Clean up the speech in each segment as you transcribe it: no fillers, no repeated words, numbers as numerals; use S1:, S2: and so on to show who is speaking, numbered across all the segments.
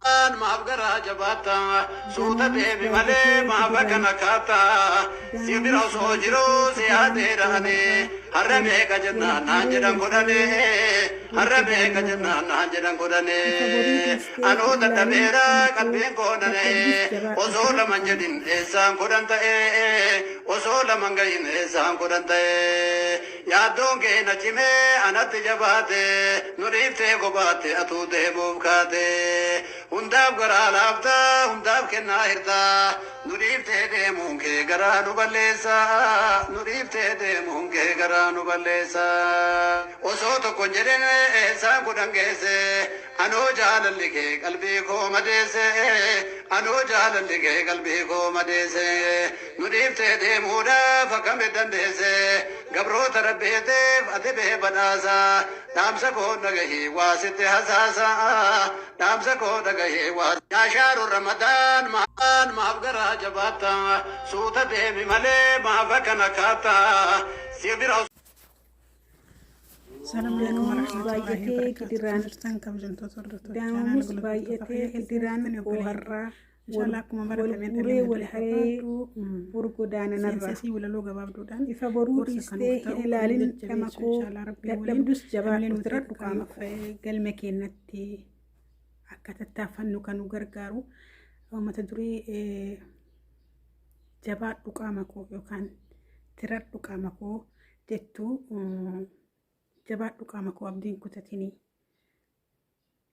S1: Maaf garaa jabaata suuta
S2: Danoomus
S1: deemi malee
S2: baay'atee
S1: maaf
S2: gidiraan
S1: akkana kaata si bira
S2: Danoomus
S1: osoo jiruu
S2: baay'atee
S1: si
S2: gidiraan koo
S1: yaadeedhaani
S2: har'aa
S1: har'a
S2: wal
S1: meeqa
S2: wal
S1: jennaan naan
S2: guuree
S1: jedhan
S2: wal
S1: godhane
S2: haree wal
S1: har'a meeqa
S2: godaananarraa.
S1: Jennaan naan jedhan godhane
S2: Ifa boruu dhiistee
S1: anuu
S2: hin ilaalin
S1: dadhabeera
S2: dhama koo
S1: qalbiin koo
S2: dadhabdus
S1: nana'e
S2: jabaadhu
S1: osoo
S2: tiradhu
S1: laman
S2: qaama
S1: jedhin
S2: koo.
S1: Eessaan kudhan ta'e osoo laman gahin eessaan kudhan ta'e yaaddoon kee na cimee anatti jabaate nu dhiiftee kophaate atuu deemuuf kaate hundaaf garaa laaftaa hundaaf kennaa hirtaa nu dhiiftee deemuun kee garaa nu balleessa nu dhiiftee deemuun kee garaa nu balleessa osoo tokko hin jedhin eessaan kudhan geesse anoo jaalalli kee qalbii koo madeesse anoo jaalalli kee qalbii koo madeesse nu dhiiftee deemuudhaaf akkamitti dandeesse gabroota rabbiitiif ati bee badhaasa dhaamsa koo dhagahii waa sitti hasaasa dhaamsa koo dhagahii waa yaashaaru ramadaan maan maaf garaa jabaata suuta deemi malee maaf akkana kaata si bira
S3: Assalamu alaikum
S2: Danoomus
S3: warahmatullahi
S2: baay'atee
S3: wabarakatuh.
S2: gidiraan
S3: Jirtan kabajamtoota hordoftoota chaanaala
S2: Danoomus
S3: Gulubbii
S2: baay'atee
S3: Fayyaa keessa
S2: gidiraan
S3: jirtanii
S2: koo
S3: obboleeyyan.
S2: har'aa wal
S3: Inshallah akkuma
S2: wal
S3: baratameen
S2: guuree
S3: dhalli
S2: wal haree
S3: gabaabduu
S2: boru godaananarraa.
S3: seensasii walaloo gabaabduudhaan
S2: Ifa boruu
S3: gorsa kan
S2: dhiistee
S3: nuuf
S2: hin
S3: ta'u kan nu
S2: ilaalin dhama
S3: jajjabeessu
S2: koo
S3: inshallah rabbii waliin
S2: dadhabdus
S3: hamilee
S2: jabaadhu
S3: nuti
S2: tiradhu qaama koo.
S3: Galma keenyatti akka tattaaffannu kan nu gargaaru mata duree jabaadhu qaama koo yookaan tiradhu qaama koo jettu. Jabaadhu qaama koo, abdiin kutatinii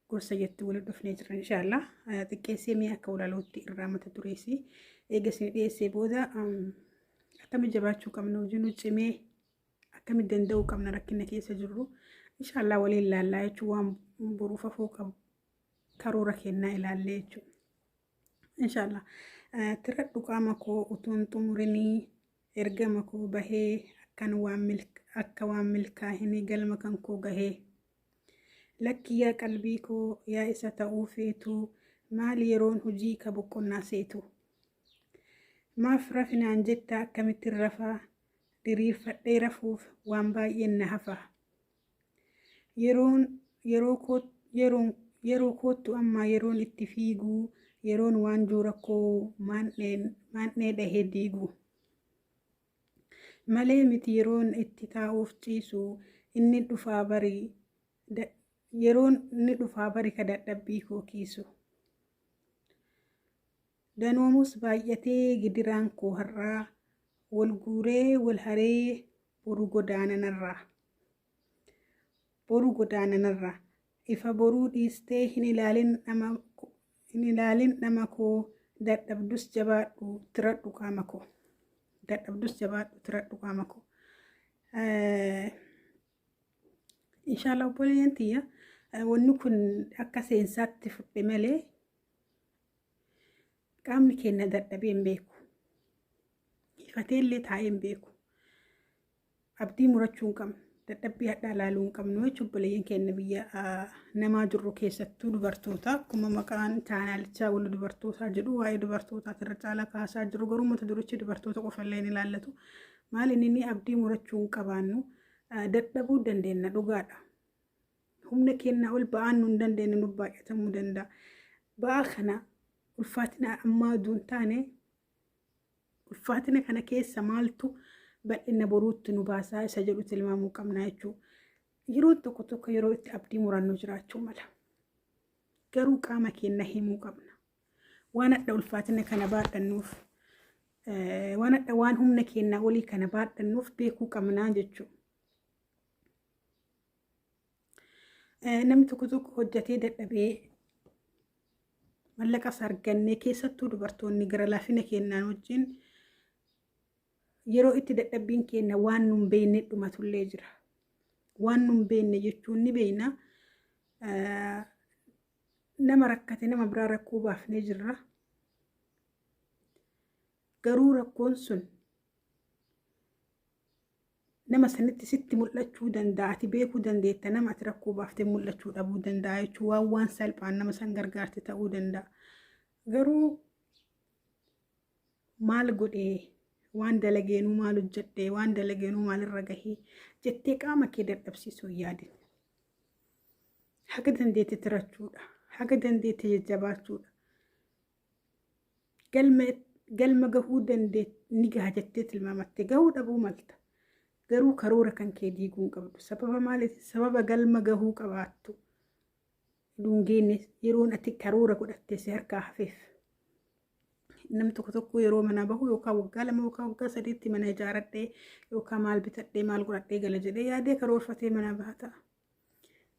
S3: gorsa jettu waliin dhufnee jirra inshallah. Xiqqeessee mee akka walalootti irraa mata dureessi eega isin dhiyeessee booda akkami jabaachuu qabna, hojii nu cimee akkami danda'uu qabna rakkina keessa jirru inshallah waliin laallaa jechuun waan boruuf hafuu qabu karoora kennaa ilaallee jechuudha. Inshallah tiradhu qaama koo utuun xumurinii ergama koo bahee akkan waan akka waan milkaa'inii galma kan koo gahee. Lakki yaa qalbii koo yaa isa ta'uu feetu maali yeroon hojii ka boqonnaa seetu. Maaf rafinaan jetta akkamittiin rafaa diriirfadhee rafuuf waan baay'een na hafa. Yeroon yeroo koo yeroon yeroo koottu ammaa yeroon itti fiiguu yeroon waanjoo rakkoo maandhee dhahee diigu. Malee miti yeroon itti taa'uuf ciisu inni dhufaa bari yeroon inni dhufaa bari ka dadhabbii koo kiisu. Danoomus baay'atee gidiraan koo har'aa wal guuree wal haree boru godaananarraa. Boru godaananarraa. Ifa boruu dhiistee hin ilaalin dhama koo dadhabdus jabaadhu tiradhu qaama koo. Dadhabdus jabaadhu tiradhu qaama koo. Inshallah obboleeyyan tiyya, wanni kun akka seensaatti fudhe malee qaamni keenya dadhabee hin beeku. Hifatee illee taa'ee hin beeku. Abdii murachuu hin qabnu. Dadhabbii hadhaa ilaaluu hin qabnu jechuun obboleeyyan keenya biyya namaa jirru keessattuu dubartoota akkuma maqaan chaanaalichaa wal dubartootaa jedhu waa'ee dubartootaa irra caalaa kaasaa jiru, garuu mata durichi dubartoota qofa illee hin ilaallatu. Maal inni inni abdii murachuu hin qabaannu. Dadhabuu dandeenya, dhugaadha. Humna keenya ol ba'aan nu hin dandeenye nu baay'atamuu danda'a. Ba'aa kana ulfaatina ammaa utuu hin taane ulfaatina kana keessa maaltu bal'ina boruutti nu baasaa isa jedhu tilmaamuu qabna jechuudha. Yeroo tokko tokko yeroo itti abdii murannu jiraachuu mala. Garuu qaama keenya himuu qabna. Waan hadha ulfaatina kana baadhannuuf, waan hadha waan humna keenya olii kana baadhannuuf beekuu qabnaa jechuudha. Namni tokko tokko hojjetee dadhabee mallaqas argannee, keessattuu dubartoonni gara laafina keenyaan wajjin yeroo itti dadhabbiin keenya waan nun beekne dhumatullee jira. Waan nun beekne jechuun ni beekna. Nama rakkate nama biraa rakkoo baafnee jirra. Garuu rakkoon sun nama sanitti sitti mul'achuu danda'a. Ati beekuu dandeetta, nama ati rakkoo baaftee mul'achuu dhabuu danda'a jechuun waan salphaan nama san gargaarte ta'uu danda'a. Garuu maal godhee, waan dalageenuu maal hojjedhee, waan dalageenuu maalirra gahee jettee qaama kee dadhabsiisuu hin yaadin. Haga dandeetti tirachuudha. Haga dandeette jajjabaachuudha. Galma gahuu dandeet ni gaha jettee tilmaamatte gahuu dhabuu malta. Garuu karoora kan kee diiguu hin qabdu. Sababa maaliif? Sababa galma gahuu qabaattu. Dhungeenye yeroon ati karoora godhatte si harkaa hafeef. Namni tokko tokko yeroo manaa bahu yookaan waggaa 2 yookaan waggaa 3tti mana ijaaradhee yookaan maal bitadhee maal godhadhee gala jedhee yaadee karoorfatee manaa baha ta'a.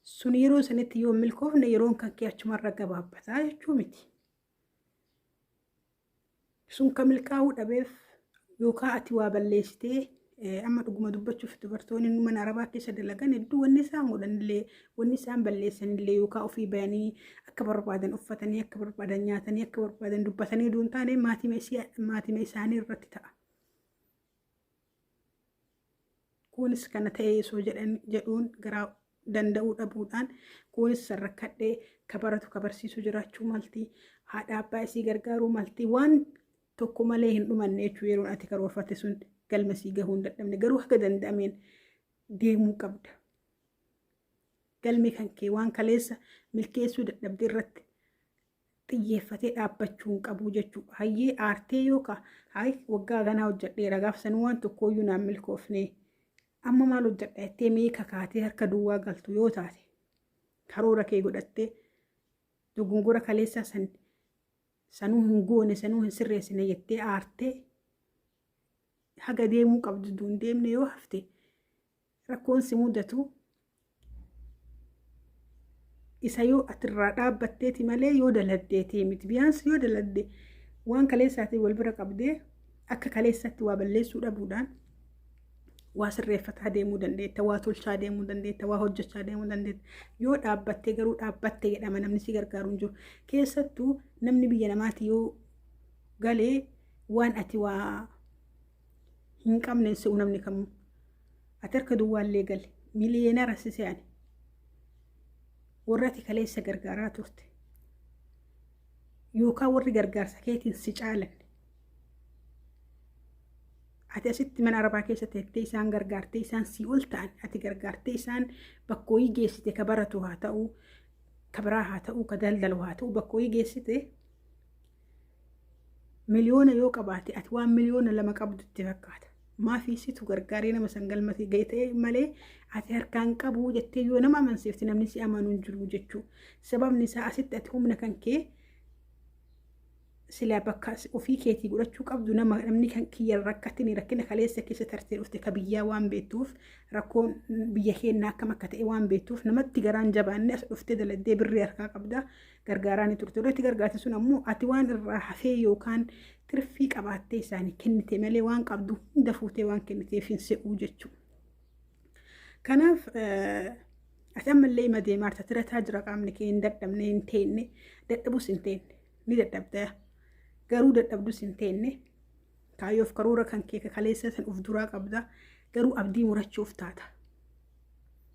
S3: Sun yeroo sanitti yoo milkoofne yeroon kan kee achumarra gabaabbataa jechuu miti. Sun kan milkaa'uu dhabeef yookaan ati waa balleessitee, amma dhuguma dubbachuuf dubartoonni mana arabaa keessa dalagan hedduu wanni isaan godhanillee, wanni isaan balleessanillee, yookaan ofii bayanii akka barbaadan uffatanii, akka barbaadan nyaatanii, akka barbaadan dubbatanii duun taane maatima isaanii irratti ta'a. Kunis kana ta'ee osoo jedhan jedhuun garaa danda'uu dhabuudhaan kunis rakkadhee ka baratu ka barsiisu jiraachuu malti, haadha abbaa isii gargaaruu malti. Waan tokko malee hin dhumanne jechuu. Yeroon ati karoorfatte sun galma sii gahuu hin dadhabne, garuu haga danda'ameen deemuu qabda. Galmi kan kee waan kaleessa milkeessuu dadhabde irratti xiyyeeffatee dhaabbachuu hin qabu jechuudha. Hayyee aartee yookaan hayi waggaa ganaa hojjedheera, gaafsanuu waan tokkooyyuu naan milkoofne, amma maal hojjedha jettee mee kakaatee harka duwwaa galtu yoo taate, karoora kee godhattee dogongora kaleessaa san sanuu hin goone, sanuu hin sirreessine jettee aartee haga deemuu qabdu duun deemne yoo hafte, rakkoon si mudatu isa yoo atirraa dhaabbatteeti malee yoo daladdeetii miti. Biyaansi yoo daladde waan kaleessaatiin wal bira qabdee akka kaleessatti waa balleessuu dhabuudhaan waa sirreeffataa deemuu dandeetta, waa tolchaa deemuu dandeetta, waa hojjechaa deemuu dandeetta. Yoo dhaabbattee garuu dhaabbatte jedhama, namni si gargaaru hin jiru. Keessattuu namni biyya namaati yoo galee waan ati waa hin qabne si'u namni kamuu. Ati harka duwwaallee gale miliyeenara si se'ani. Warra ati kaleessa gargaaraa turte yookaan warri gargaarsa keetiin si caalan, ati asitti mana arabaa keessa teettee isaan gargaartee isaan sii ol ta'an, ati gargaartee isaan bakka wayii geessite, ka baratu haa ta'u, ka biraa haa ta'u, ka daldalu haa ta'u, bakka wayii geessite, miliyoona yoo qabaate ati waan miliyoona 2 qabdutti fakkaata. Maafi situ gargaaree nama san galmate ga'e ta'e malee ati harkaan qabu jettee yoo nama amansiifte namni si amanuu hin jiru jechuudha. Sababni isaa asitti ati humna kan kee silaa bakka ofii keetii godhachuu qabdu, nama namni kan kiyya rakkatini rakkina kaleessa keessa tartee dhufte ka biyyaa waan beektuuf, rakkoon biyya keenyaa akkam akka ta'e waan beektuuf, namatti garaan jabaanne as dhuftee daladdee birrii harkaa qabda gargaaraa ni turte. Yeroo itti gargaarte sun ammoo ati waan irraa hafee yookaan tirfii qabaattee isaanii kennite malee waan qabdu hunda fuutee waan kenniteef hin se'uu jechuudha. Kanaaf ati ammallee ima deemaa jirta, tirataa jira qaamni kee, hin dadhabne, hin teenne, dadhabus hin teenne. Ni dadhabda, garuu dadhabdus hin teenne. Kaayyoof karoora kan kee kaleessa san of duraa qabda, garuu abdii murachuuf taata.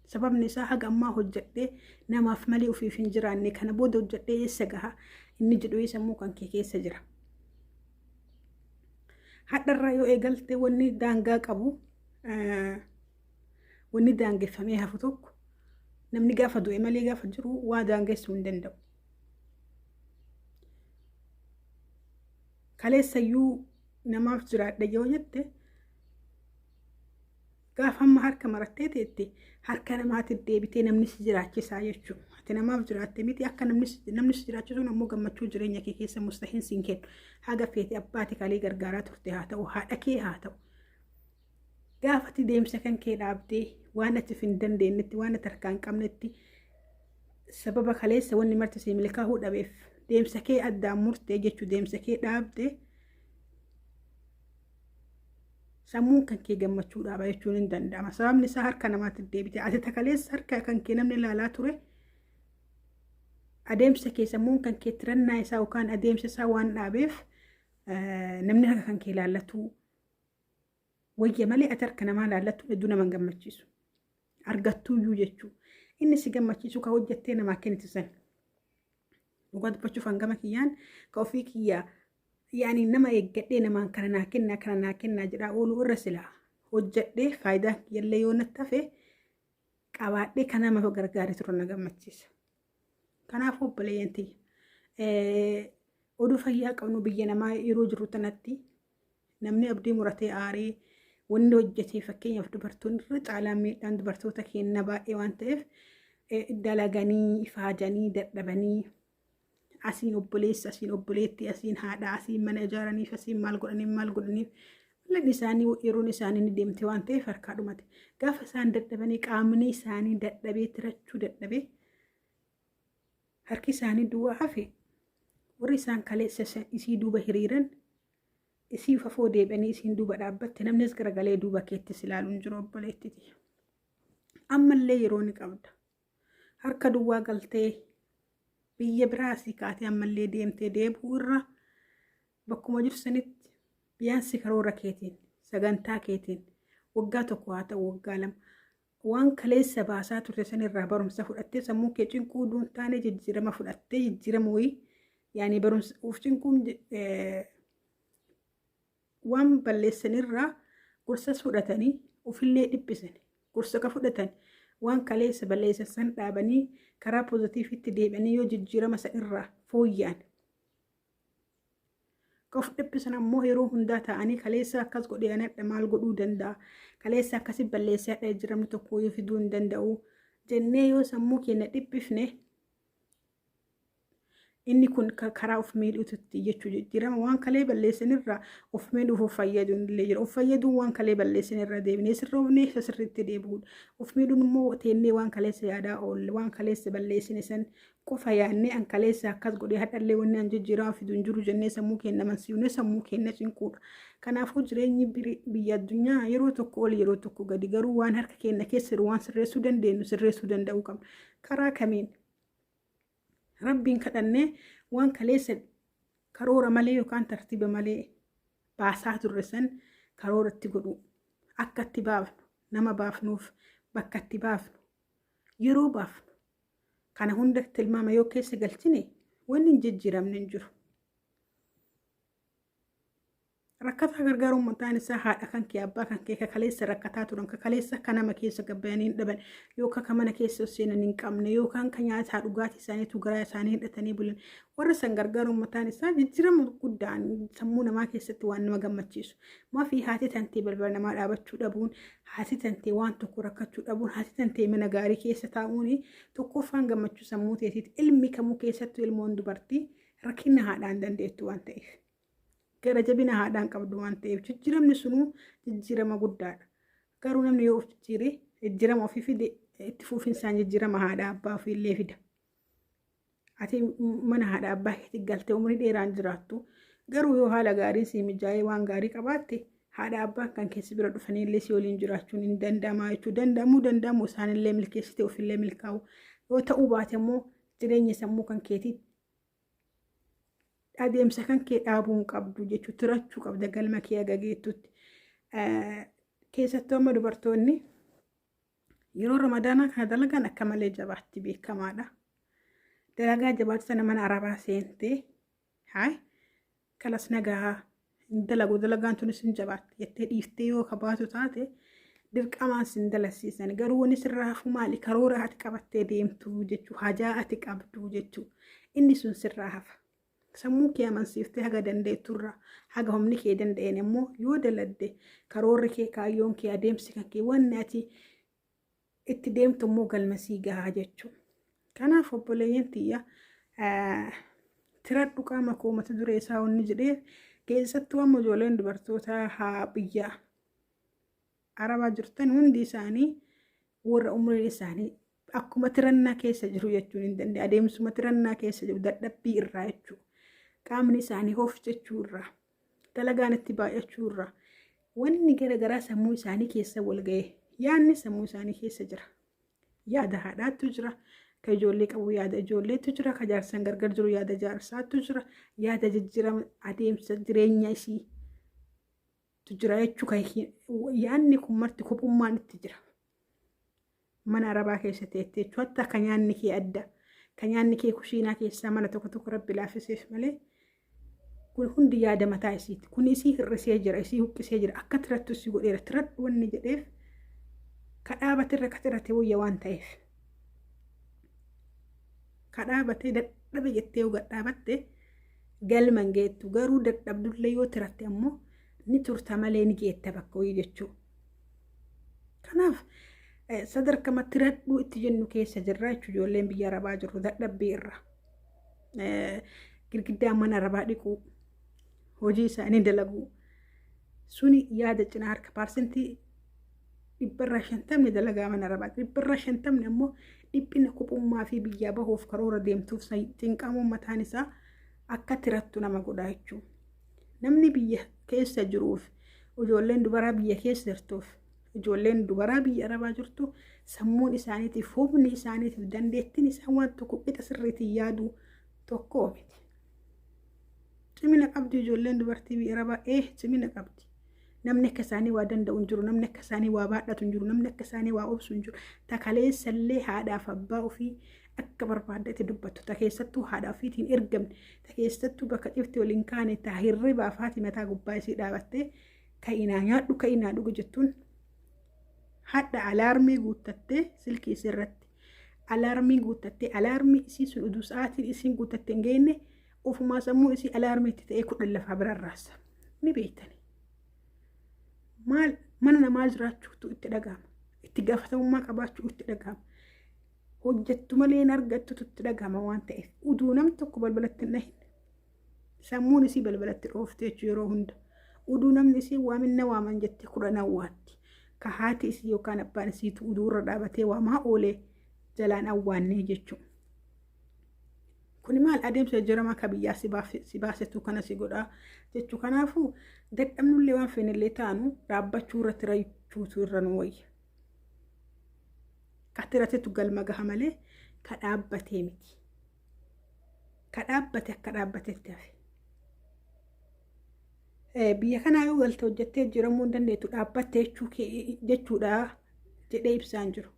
S3: Sababni isaa haga ammaa hojjedhee namaaf malee ofiif hin jiraanne, kana booda hojjedhee eessa gaha inni jedhu sammuu kan kee keessa jira. Hadharraa yoo eegalte wanni daangaa qabu, wanni daangeffamee hafu tokko, namni gaafa du'e malee gaafa jiru waa daangessuu hin danda'u. Kaleessayyuu namaaf jiraadha yoo jette, gaafa amma harka marattee teette harka namaatiif deebitee namni si jiraachisaa jechuudha. Ati namaaf jiraatte miti, akka namni si jiraachisuun ammoo gammachuu jireenya kee keessa mustahin siin kennu. Haga feete abbaati kalee gargaaraa turte haa ta'u, haadha kee haa ta'u. Gaafa ati deemsa kan kee dhaabdee waan ati hin dandeenyetti, waan ati harkaa hin qabnetti, sababa kaleessa wanni marti si milkaa'uu dhabeef deemsa kee addaan murtee jechuu, deemsa kee dhaabdee sammuun kan kee gammachuu dhaaba jechuun hin danda'ama. Sababni isaa harka namaatti deebite. Ati takaleessa harka kan kee namni ilaalaa ture, adeemsa kee sammuun kan kee tirannaa isaa yookaan adeemsa isaa waan dhaabeef namni harka kan kee ilaallatu wayya malee ati harka namaa ilaallattu hedduu nama hin gammachiisu. Argattuuyyuu jechuudha. Inni si gammachiisu ka hojjettee namaa kennitu san. Dhugaa dubbachuuf hangama kiyyaan ka ofii kiyyaa yaani nama eeggadhee namaan kana naa kennaa, kana naa kennaa jedhaa ooluu irra silaa hojjedhee faayidaa kiyyallee yoo natti hafe qabaadhee kan nama gargaare ture na gammachiisa. Kanaaf obboleeyyan tiyya oduu fayyaa qabnu biyya namaa yeroo jiru tanatti namni abdii muratee aaree wanni hojjetee, fakkeenyaaf dubartoonni irra caalaan miidhaan dubartoota keenya baay'ee waan ta'eef, dalaganii ifaajanii dadhabanii asiin obboleessa, asiin obboleettii, asiin haadha, asiin mana ijaaraniif, asiin maal godhaniif maal godhaniif, mallan isaanii yeroon isaanii ni deemte waan ta'eef harkaa dhumate. Gaafa isaan dadhabanii qaamni isaanii dadhabee tirachuu dadhabee harki isaanii duwwaa hafe, warri isaan kaleessa isii duuba hiriiran isii fafoo deebi'anii isiin duuba dhaabbatte namnis garagalee duuba keettis ilaaluun jiru obboleettiti. Ammallee yeroo ni qabda. Harka duwwaa galtee biyya biraa asii kaatee ammallee deemtee deebi'uu irra bakkuma jirtu sanitti biyaansi karoora keetiin, sagantaa keetiin, waggaa 1 haa ta'u waggaa 2, waan kaleessa baasaa turte sanirraa barumsa fudhattee sammuu kee cinquu duun taane jijjiirama fudhattee jijjiirama wayii yaani barumsa of cinquun waan balleessanirraa gorsas fudhatanii ofillee dhiphisan, gorsa ka fudhatan waan kaleessa balleessan san dhaabanii karaa positiveitti deebi'anii yoo jijjiirama sanirraa fooyya'an. Ka of dhiphisan ammoo yeroo hundaa ta'anii kaleessa akkas godhee anadha maal godhuu danda'a, kaleessa akkasi balleessee hadha jijjiiramni tokko yoo fiduu hin danda'u jennee yoo sammuu keenya dhiphifne, inni kun karaa of miidhuutti jechuu. Jijjiirama waan kalee balleessanirraa of miidhuuf of fayyaduun illee jira. Of fayyaduun waan kalee balleessanirraa deebinee sirroofnee isa sirriitti deebi'uudha. Of miidhuun immoo teennee waan kaleessa yaadaa oolle, waan kaleessa balleessine san qofa yaadnee an kaleessa akkas godhee hadhallee wanni an jijjiirama fidu hin jiru jennee sammuu keenya amansiifnee sammuu keenya cinquudha. Kanaafuu jireenyi biyya addunyaa yeroo tokko ol yeroo tokko gadi, garuu waan harka keenya keessa jiru waan sirreessuu dandeenyu sirreessuu danda'uu qabna. Karaa kamiin? Rabbiin kadhannee waan kaleessa karoora malee yookaan tartiiba malee baasaa turre san karoora itti godhu, akka itti baafnu, nama baafnuuf, bakka itti baafnu, yeroo baafnu, kana hunda tilmaama yoo keessa galchine wanni hin jijjiiramne hin jiru. Rakkataa gargaaruun mataan isaa haadha kan kee, abbaa kan kee ka kaleessa rakkataa turan, ka kaleessa akka nama keessa gabbayanii hin dhaban yookaan ka mana keessa seenan hin qabne yookaan ka nyaataa dhugaatii isaaniitu garaa isaanii hidhatanii bulan, warra san gargaaruun mataan isaa jijjiirama guddaan sammuu namaa keessatti waan nama gammachiisu. Maafii haati tantee balbala namaa dhaabachuu dhabuun, haati tantee waan tokko rakkachuu dhabuun, haati tantee mana gaarii keessa taa'uun tokkoffaan gammachuu sammuu teetiiti. Ilmi kamuu keessattuu ilmoon dubartii rakkina haadhaan dandeettu waan ta'eef, gara jabina haadhaan qabdu waan ta'eef, jijjiiramni sunuu jijjiirama guddaadha. Garuu namni yoo of jijjiire, jijjiirama ofii fide, itti fufinsaan jijjiirama haadha abbaa ofiillee fida. Ati mana haadha abbaa keetti galtee umurii dheeraan jiraattu, garuu yoo haala gaariin si mijaa'ee waan gaarii qabaatte, haadha abbaan kan keessi bira dhufanii illee si waliin jiraachuun hin danda'ama jechuu danda'amuu danda'amu isaanillee milkeessite ofillee milkaa'u. Yoo ta'uu baate immoo jireenya sammuu kan keetii adeemsa kan kee dhaabuu hin qabdu jechuu, tirachuu qabda galma kee agageettutti. Keessattuu amma dubartoonni yeroo Ramadaanaa kana dalagaan akka malee jabaatti beekamaadha. Dalagaa jabaatu sana mana arabaa seentee haay kalas nagaa hin dalagu, dalagaan tunis hin jabaatti jettee dhiiftee yoo kabaatu taate dirqamaan sin dalasiisan. Garuu wanni sirraa hafu maali? Karoora ati qabattee deemtu jechuu, hajaa ati qabdu jechuu, inni sun sirraa hafa. Sammuu kee amansiiftee haga dandeetturraa haga humni kee danda'een immoo yoo daladde, karoorri kee, kaayyoon kee, adeemsi kan kee, wanni ati itti deemtu immoo galmasii gahaa jechuudha. Kanaaf obboleeyyan tiyya, tiradhu qaama koo mata duree isaa wanni jedhee keessattuu amma ijoolleen dubartoota haa biyya arabaa jirtan hundi isaanii warra umriin isaanii akkuma tirannaa keessa jiru jechuun hin danda'e, adeemsuma tirannaa keessa jiru, dadhabbii irraa jechuudha. Qaamni isaanii hof jechuu irraa, dalagaan itti baay'achuu irraa, wanni gara garaa sammuu isaanii keessa wal ga'e yaadni sammuu isaanii keessa jira. Yaada haadhaattu jira, ka ijoollee qabu yaada ijoolleetu jira, ka jaarsan gargar jiru yaada jaarsaattu jira, yaada jijjiirama adeemsa jireenya isii jira jechuu, kan yaadni kun marti kophummaan itti jira. Mana arabaa keessa teettee jechuun hatta ka nyaanni kee adda, ka nyaanni kee kushiinaa keessaa mana tokko tokko rabbi laafiseef malee, kun hundi yaada mataa isiiti. Kun isii hir'isee jira, isii huqqisee jira, akka tirattu isii godheera. Tiradhu wanni jedheef ka dhaabatirra ka tirate wayya waan ta'eef. Ka dhaabatee dadhabe jettee yoo gad dhaabatte galma hin geettu. Garuu dadhabdullee yoo tiratte ammoo ni turta malee ni geetta bakka wayii jechuudha. Kanaaf sadarkama tiradhuu itti jennu keessa jirra jechuudha ijoolleen biyya arabaa jirru dadhabbii irra. Girgiddaa mana arabaa dhiquu, hojii isaanii dalaguu suni yaada cinaa harka 50% dalagaa mana arabaa 50% ammoo dhiphina kophummaa fi biyyaa bahuuf karoora deemtuuf cinqamuun mataan isaa akka tirattu nama godha jechuudha. Namni biyya keessa jiruuf ijoolleen dubaraa biyya keessa jirtuuf ijoolleen dubaraa biyya arabaa jirtu sammuun isaaniitiif humni isaaniitiif dandeettiin isaan waan tokko qixa sirriitiin yaadu tokko miti. Cimina qabdi ijoolleen dubartii biyya arabaa cimina qabdi. Namni akka isaanii waa danda'u hin jiru, namni akka isaanii waa baadhatu hin jiru, namni akka isaanii waa obsu hin jiru. Takaleessallee haadhaaf abbaa ofii akka barbaaddetti dubbattu, ta keessattuu haadha ofiitiin ergamne, ta keessattuu bakka cifti waliin kaane, ta hirribaaf haati mataa gubbaa isii dhaabattee ka'inaa nyaadhu ka'inaa dhugu jettuun hadha alaarmii guuttattee silkii isii irratti alaarmii guuttattee alaarmii isii sun uduu sa'aatiin isiin guuttatte hin geenne ofumaa sammuu isii alaarmii itti ta'ee 10 lafaa birarraasa. Ni beektani. Maal mana namaa jiraachuutu itti dhaga'ama. Itti gaafatamummaa qabaachuu itti dhaga'ama. Hojjettu malee hin argattutu itti dhaga'ama waan ta'eef uduu nam tokko balbalatti hin dhahin. Sammuun isii balbalatti dhoofte jechuu yeroo hunda. Uduu namni isii waaminna waaman jettee 10 awwaatti. Ka haati isii yookaan abbaan isiitu uduu irra dhaabatee waamaa oolee jalaan awwaannee jechuudha. Kuni maal adeemsa jijjiiramaa ka biyyaa si baasetu kana si godhaa jechuu. Kanaafuu dadhabnullee waan feenillee taanu dhaabbachuu irratti rachuutu irra nu wayya. Ka tiratetu galma gaha malee ka dhaabbatee miti. Ka dhaabbate akka dhaabbatetti hafe. Biyya kanaa yoo galte hojjettee jijjiiramuu hin dandeettu dhaabbatte jechuudha jedhee ibsaan jiru.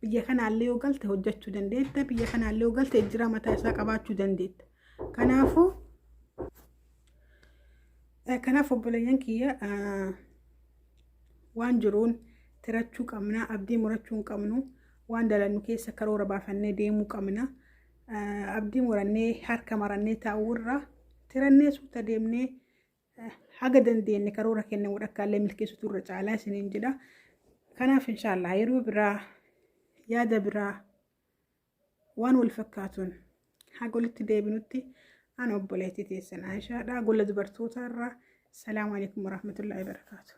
S3: Biyya kanaallee yoo galte hojjechuu dandeetta. Biyya kanaallee yoo galte jijjiirama mataa isaa qabaachuu dandeetta. Kanaafuu kanaaf obboleeyyan kiyya waan jiruun tirachuu qabna. Abdii murachuu hin qabnu. Waan dalannu keessa karoora baafannee deemuu qabna. Abdii murannee harka marannee taa'uu irra tirannee suuta deemnee haga dandeenye karoora kenna walhakkaallee milkeessitu irra caalaa isiniin jedha. Kanaaf inshaallah yeroo biraa yaada biraa waan wal fakkaatuun haga walitti deebinutti ana obboleettii teessan Aishaadha. Gola dubartoota irraa. Salaamu alaikum warahmatullahi wabarakaatu.